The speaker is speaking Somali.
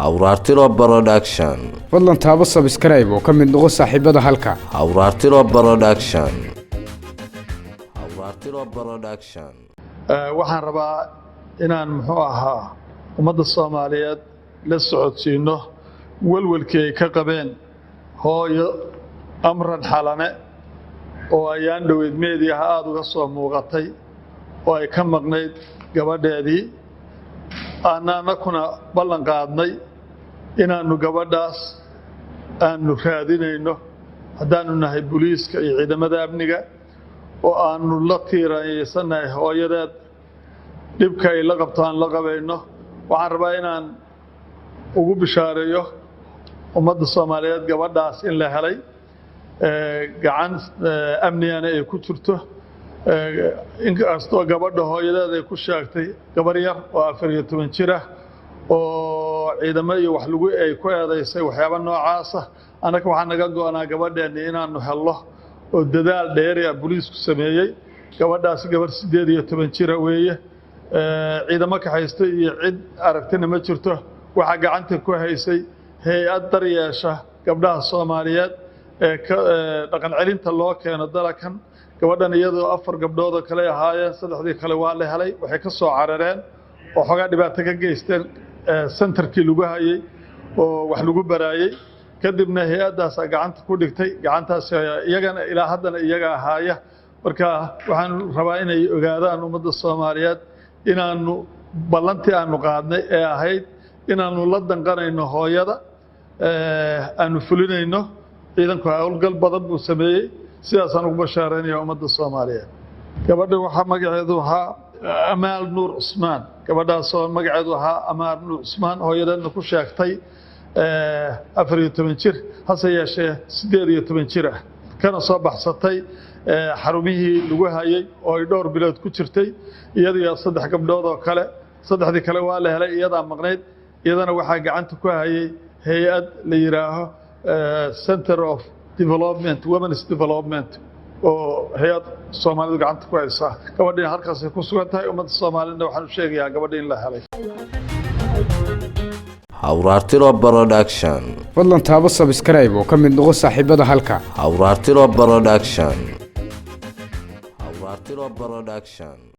Hawraartiro Production. Fadlan taabo subscribe oo ka mid noqo saaxiibada halka. Hawraartiro Production. Hawraartiro Production. Waxaan rabaa inaan, muxuu ahaa, ummadda Soomaaliyeed la socodsiino welwelkii ay ka qabeen hooyo Amran Xalane oo ayaan dhoweyd meediyaha aada uga soo muuqatay oo ay ka maqnayd gabadheedii. Aana anakuna ballan qaadnay inaannu gabadhaas aanu raadinayno haddaanu nahay booliiska iyo ciidamada amniga, oo aanu la tiiraysanahay hooyadeed, dhibka ay la qabto aan la qabayno. Waxaan rabaa inaan ugu bishaareeyo ummadda Soomaaliyeed gabadhaas in la helay, gacan amnigana ay ku jirto, inkastoo gabadha hooyadeed ay ku sheegtay gabar yar oo 14 jir ah oo ciidamo iyo wax lagu ay ku eedaysay, waxyaaba noocaasa. Annaka waxaa naga go-naa gabadheenni inaanu helno, oo dadaal dheeri ah booliisku sameeyey. Gabadhaasi gabarh 18 jira weeye. Ciidamo kaxaysta iyo cid aragtina ma jirto. Waxaa gacanta ku haysay hay-ad daryeesha gabdhaha Soomaaliyeed ee dhaqan celinta loo keeno dalakan. Gabadhan iyadoo afar gabdhoodoo kale ahaayeen, saddexdii kale waa la helay. Waxay ka soo carareen oo xoogaa dhibaato ka geysteen centerkii lagu hayey oo wax lagu baraayey. Kadibna hay-addaasaa gacanta ku dhigtay. Gacantaas iyagana ilaa haddana iyaga ahaaya. Marka waxaan rabaa inay ogaadaan ummadda Soomaaliyeed inaanu ballantii aanu qaadnay ee ahayd inaanu la danqanayno hooyada aanu fulinayno. Ciidanku howlgal badan buu sameeyey. Sidaasaan ugu bashaaraynaya ummadda Soomaaliyeed. Gabadha waxaa magaceedu ahaa Amaal Nuur Cusmaan. Gabadhaasoo magaceedu ahaa Amaal Nuur Cusmaan, hooyadeedna ku sheegtay 14 jir, hase yeeshee 18 jir ah, kana soo baxsatay xarumihii lagu hayay oo ay dhowr bilood ku jirtay, iyadiyo saddex gabdhood oo kale. Saddexdii kale waa la helay, iyadaa maqnayd. Iyadana waxaa gacanta ku hayay hay-ad la yidhaaho Center of Development, Women's Development, oo hay-ad Soomaalidu gacanta ku haysaa. Gabadhiina halkaasay ku sugan tahay. Ummadda Soomaalina waxaan u sheegayaa gabadhi in la helay. Hawraartiro Production. Fadlan taabo subscribe oo ka mid noqo saaxiibada halka. Hawraartiro Production. Hawraartiro Production.